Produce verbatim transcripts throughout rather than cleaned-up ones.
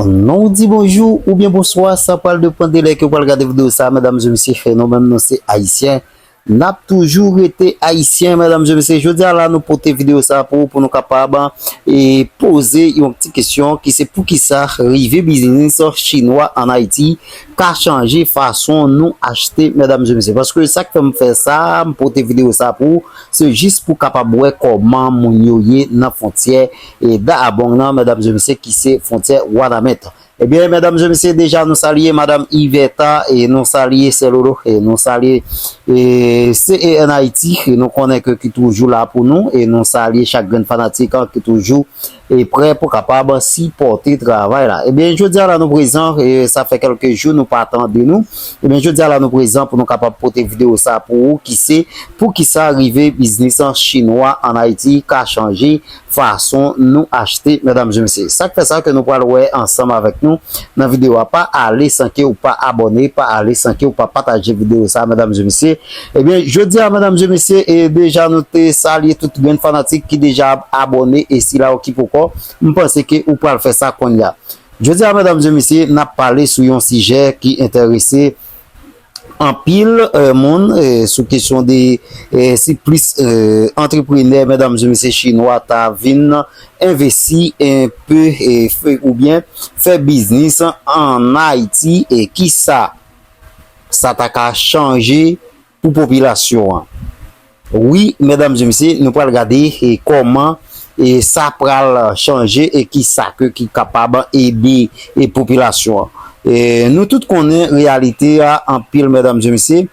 Nou di bonjou oubyen bonswa, sa pral depann de lè ke w pral gade videyo sa, medam e mesye, nou menm nou se Ayisyen. N ap toujou rete Ayisyen, medam e mesye. Jodi a la, nou pote videyo sa pou, pou nou kapab, e, poze yon ti kesyon ki se poukisa rive biznis chinwa ann Ayiti ka chanje fason nou achte, medam e mesye. Paske sa k fè m fè sa, m pote videyo sa pou, se jis pou kapab wè kòman moun yo ye nan fwontyè, e, Da'abong nan, medam e mesye, ki se fwontyè Wanament. Ebyen, medam e mesye, deja nou salye madanm Iveta, e nou salye sè Lolo, e nou salye, e, C E N Haiti, e nou konnen ke ki toujou la pou nou, e nou salye chak grenn fanatik an ki toujou, e, prè pou kapab sipòte travay la. Ebyen, jodi a la nou prezan, e sa fè kèlke jou nou pa tande nou. Ebyen, jodi a la nou prezan pou nou kapab pote videyo sa pou ou, ki se poukisa rive biznis an chinwa ann Ayiti ka chanje fason nou achte, medam e mesye. Sa k fè sa ke nou pral wè ansanm avèk nou nan videyo a. Pa ale san ke ou pa abòne, pa ale san ke ou pa pataje videyo sa, medam e mesye. Ebyen, jodi a, medam e mesye, e deja nou te salye tout grenn fanatik ki deja abòne e sila yo ki poko, m panse ke ou pral fè sa kounye a. Jodi a, medam e mesye, n ap pale sou yon sijè ki enterese anpil, e, moun, e, sou kesyon de, e, si plis, e, antreprenè, medam e mesye, chinwa ta vin envesti enpe, e, fè, oubyen fè biznis ann Ayiti, e kisa sa ta ka chanje pou popilasyon an. Wi, medam e mesye, nou pral gade, e, kòman, e, sa pral chanje e kisa ke ki kapab ede, e, popilasyon an. E, nou tout konnen reyalite a anpil, medam e mesye.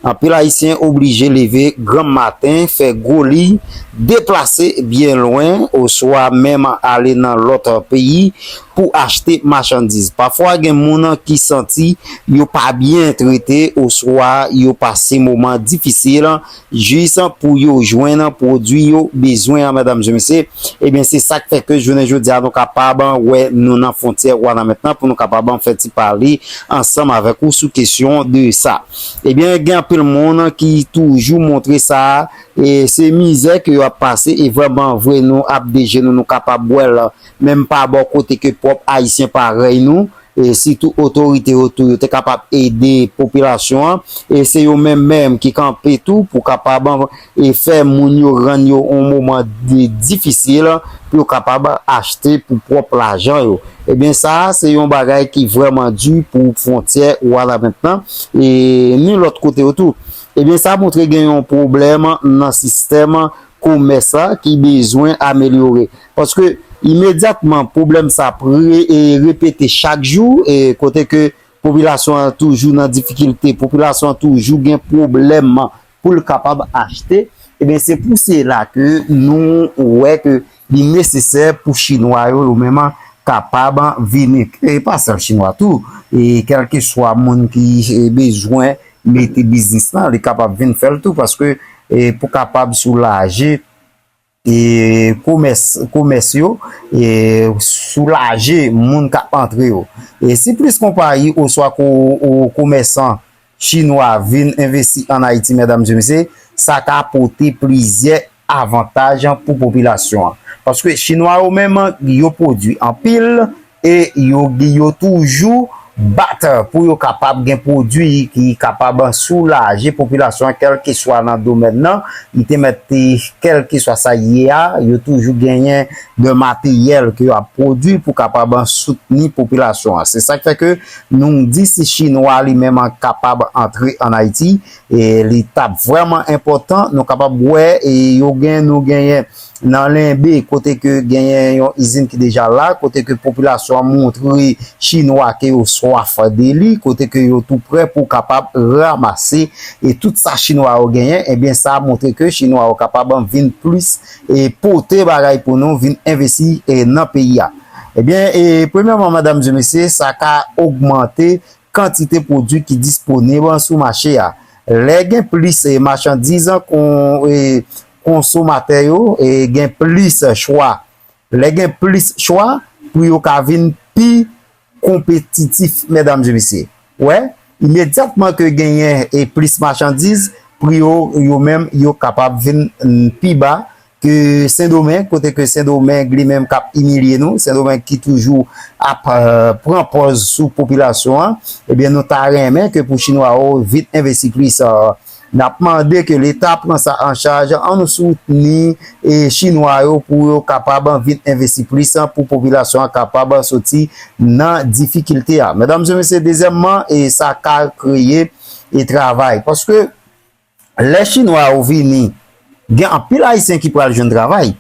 Anpil Ayisyen oblije leve granm maten, fè gwo liy, deplase byen lwen, oswa menm ale nan lòt peyi pou achte machandiz. Pafwa, gen moun ki santi yo pa byen trete, oswa yo pase moman difisil jis pou yo jwenn pwodui yo bezwen an, medam e mesye. Ebyen, se sa k fè ke jounen jodi a, nou kapab wè nou nan fwontyè Wanament pou nou kapab fè ti pale ansanm avèk ou sou kesyon de sa. Ebyen, gen anpil moun ki toujou montre sa, e se mizè ke yo ap pase, e vrèman vre, nou ap dejenou, nou kapab wè l, menm pa bò kote ke pwòp Ayisyen parèy nou, e sitou otorite yo tou, yo te kapab ede popilasyon an, e se yo menm menm ki kanpe tou pou kapab, e fè moun yo rann yo yon moman de difisil pou yo kapab achte pou pwòp lajan yo. Ebyen, sa a, se yon bagay ki vrèman di pou fwontyè Wanament, e ni lòt kote yo tou. Ebyen, sa montre gen yon pwoblèm nan sistèm komès la ki bezwen amelyore. Paske imedyatman pwoblèm sa pre-, e repete chak jou, e kote ke popilasyon an toujou nan difikilte, popilasyon an toujou gen pwoblèm pou l kapab achte, ebyen, se pou sela ke nou wè ke li nesesè pou chinwa yo, yo menm kapab vini. E pa sèl chinwa tou, e kèlkeswa moun ki, e, bezwen mete biznis lan, li kapab vin fè l tou, paske, e, pou kapab soulaje, e, komès, komès yo, e, soulaje moun k ap antre yo. E si plis konpayi oswa ko-, o komèsan chinwa vin envesti ann Ayiti, medam e mesye, sa ka pote plizyè avantaj pou popilasyon an. Paske chinwa yo menm, yo pwodui anpil, e yo, yo toujou bat pou yo kapab gen pwodui ki kapab soulaje popilasyon an, kèlkeswa nan domèn nan, li te mèt te, kèlkeswa sa ye a, yo toujou genyen de materyèl ke yo ap pwodui pou kapab soutni popilasyon an. Se sa k fè ke nou di si chinwa li menm kapab antre ann Ayiti, e li t ap vrèman enpòtan, nou kapab wè, e yo gen, nou genyen nan Lenbe, kote ke genyen yon izin ki deja la, kote ke popilasyon an montre chinwa ke yo swaf de li, kote ke yo tou prè pou kapab ranmase, e tout sa chinwa yo genyen, ebyen, sa montre ke chinwa yo kapab vin plis, e pote bagay pou nou, vin envesti, e nan peyi a. Ebyen, e premyèman, medam e mesye, sa ka ogmante kantite pwodui ki disponib sou mache a. Lè gen plis, e, machandiz kon, e, konsomatè yo, e, gen plis chwa. Lè gen plis chwa, pri yo ka vin pi konpetitif, medam e mesye. Wè, imedyatman ke genyen, e, plis machandiz, pri yo, yo menm, yo kapab vin, mm, pi ba ke Sendomeng, kote ke Sendomeng li menm k ap imilye nou, Sendomeng ki toujou ap eh, pran pòz sou popilasyon an, ebyen nou ta renmen ke pou Chinwa yo vin envesti plis. Eh, n ap mande ke Leta pran sa an chaj, ann nou soutni e Chinwa yo pou yo kapab vin envesti plis pou popilasyon an kapab soti nan difikilte a. Medam e mesye, dezyèmman, e sa ka kreye e travay. Paske lè Chinwa yo vini, gen anpil Ayisyen ki pral jwenn travay.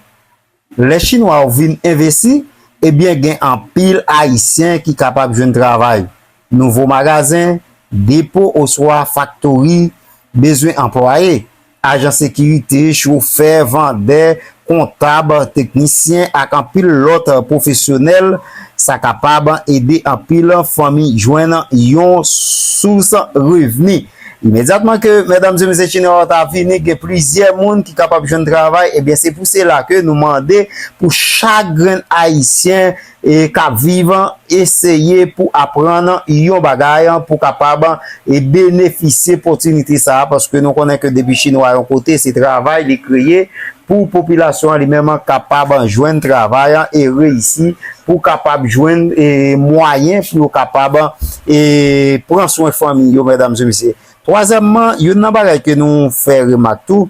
Lè Chinwa yo vin envesti, ebyen gen anpil Ayisyen ki kapab jwenn travay. Nouvo magazen, depo oswa faktori, bezwen anplwaye. Ajan sekirite, chofè, vandè, kontab, teknisyen ak anpil lòt pwofesyonèl, sa kapab ede anpil fanmi jwenn yon sous revni. Imedyatman ke medam e mesye Chinwa yo ta vini, gen plizyè moun ki kapab jwenn travay, ebyen se pou sela ke nou mande pou chak grenn Ayisyen e k ap viv, eseye pou aprann yon bagay pou kapab e benefisye opòtinite sa a, paske nou konnen ke depi Chinwa yon kote, se travay li kreye pou popilasyon an li menm kapab jwenn travay e reyisi, pou kapab jwenn e mwayen pou yo kapab e pran swen fanmi yo, medam e mesye. Twazyèmman, youn nan bagay ke nou fè remak tou,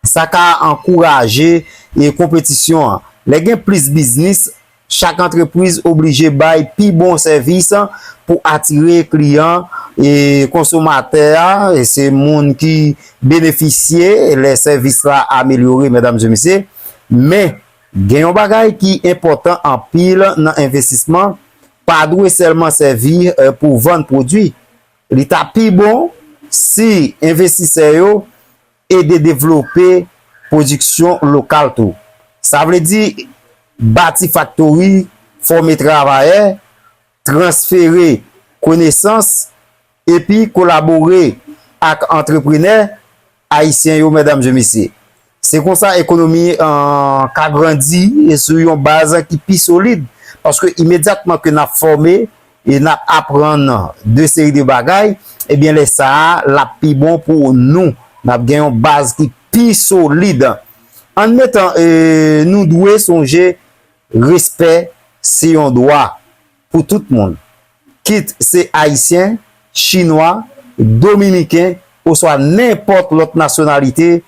sa ka ankouraje e konpetisyon an. Lè gen plis biznis, chak antrepriz oblije bay pi bon sèvis pou atire kliyan e konsomatè a, e se moun ki benefisye lè sèvis la amelyore, medam e mesye. Men, gen yon bagay ki enpòtan anpil nan envestisman, pa dwe sèlman sèvi eh, pou vann pwodui. Li ta pi bon si envestisè yo ede devlope pwodiksyon lokal tou. Sa vle di bati faktori, fòme travayè, transfere konesans, epi kolabore ak antreprenè ayisyen yo, medam e mesye. Se konsa ekonomi an ka grandi e sou yon baz ki pi solid. Paske imedyatman ke n ap fòme e n ap aprann de seri de bagay, ebyen lè sa a, l ap pi bon pou nou. N ap gen yon baz ki pi solid. Ann metan, e, nou dwe sonje respè se yon dwa pou tout moun. Kit se Ayisyen, Chinwa, Dominiken, oswa nenpòt lòt nasyonalite,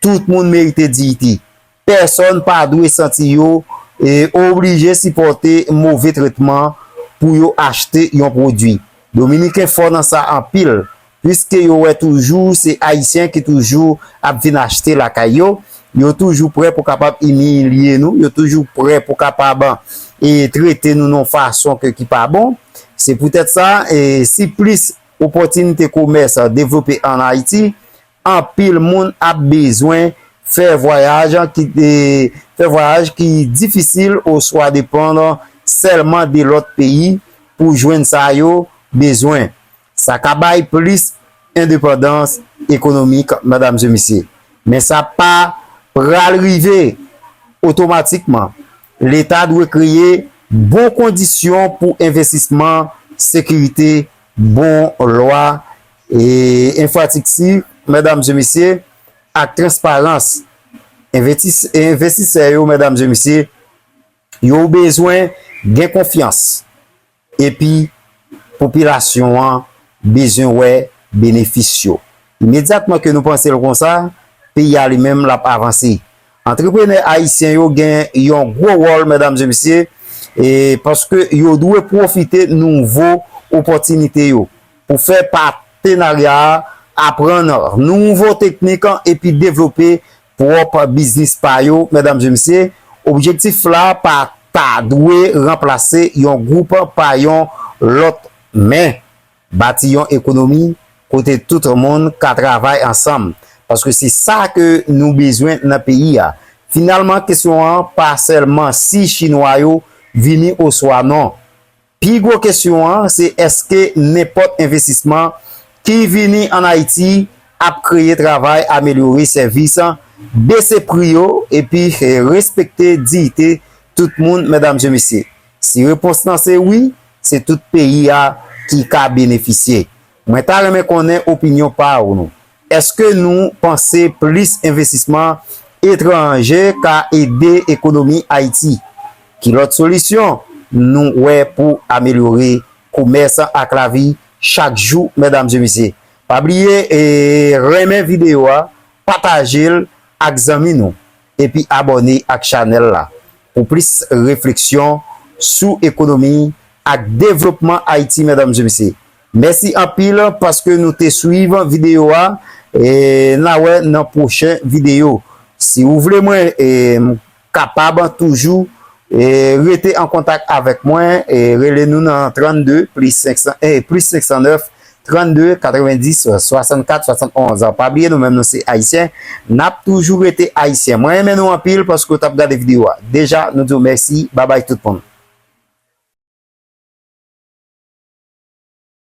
tout moun merite diyite. Pèsonn pa dwe santi yo e oblije sipòte move tretman pou yo achte yon pwodui. Dominiken fò nan sa anpil, piske yo wè toujou se Ayisyen ki toujou ap vin achte lakay yo. Yo toujou prè pou kapab imilye nou, yo toujou prè pou kapab e trete nou nan yon fason ke, ki pa bon. Se poutèt sa, e si plis opòtinite komès devlope ann Ayiti, anpil moun ap bezwen fè vwayaj ki, e, fè vwayaj ki difisil oswa depann sèlman de lòt peyi pou jwenn sa yo bezwen. Sa ka bay plis endepandans ekonomik, medam e mesye. Men sa pa pral rive otomatikman. Leta dwe kreye bon kondisyon pou envestisman, sekirite, bon lwa, e enfrastrikti, medam e mesye, ak transparans. Envestis-, envestisè yo, medam e mesye, yo bezwen gen konfyans. Epi, popilasyon an bezwen wè benefis yo. Imedyatman ke nou panse l konsa, peyi a li menm l ap avanse. Antreprenè ayisyen yo gen yon gwo wòl, medam e mesye, e paske yo dwe pwofite nouvo opòtinite yo pou fè patenarya a, aprann nouvo teknik epi devlope pwòp biznis pa yo, medam e mesye. Objektif la pa ta dwe ranplase yon gwoup pa yon lòt, men bati yon ekonomi kote tout moun ka travay ansanm. Paske se sa ke nou bezwen nan peyi a. Finalman, kesyon an pa sèlman si Chinwa yo vini oswa non. Pi gwo kesyon an, se èske nenpòt envestisman ki vini ann Ayiti ap kreye travay, amelyore sèvis, bese pri yo, epi, eh, respekte diyite tout moun, medam e mesye? Si repons lan se wi, se tout peyi a ki ka benefisye. Mwen ta renmen konnen opinyon pa w nou. Èske nou panse plis envestisman etranje ka ede ekonomi Ayiti. Ki lòt solisyon nou wè pou amelyore komès ak lavi chak jou, medam e mesye? Pa bliye e renmen videyo a, pataje l ak zanmi nou, epi abòne ak chanèl la pou plis refleksyon sou ekonomi ak devlopman Ayiti, medam e mesye. Mèsi anpil paske nou te swiv videyo a. E n a wè nan pwochen videyo. Si ou vle mwen e, kapab toujou e, rete an kontak avèk mwen, e rele nou nan trannde plis senk san, e, plis senk san nèf, trannde, katrevenndis, swasannkat, swasannonz. Pa bliye, nou menm nou se Ayisyen, n ap toujou rete Ayisyen. Mwen renmen nou anpil paske w t ap gade videyo a. Deja, nou di w mèsi, babay tout moun.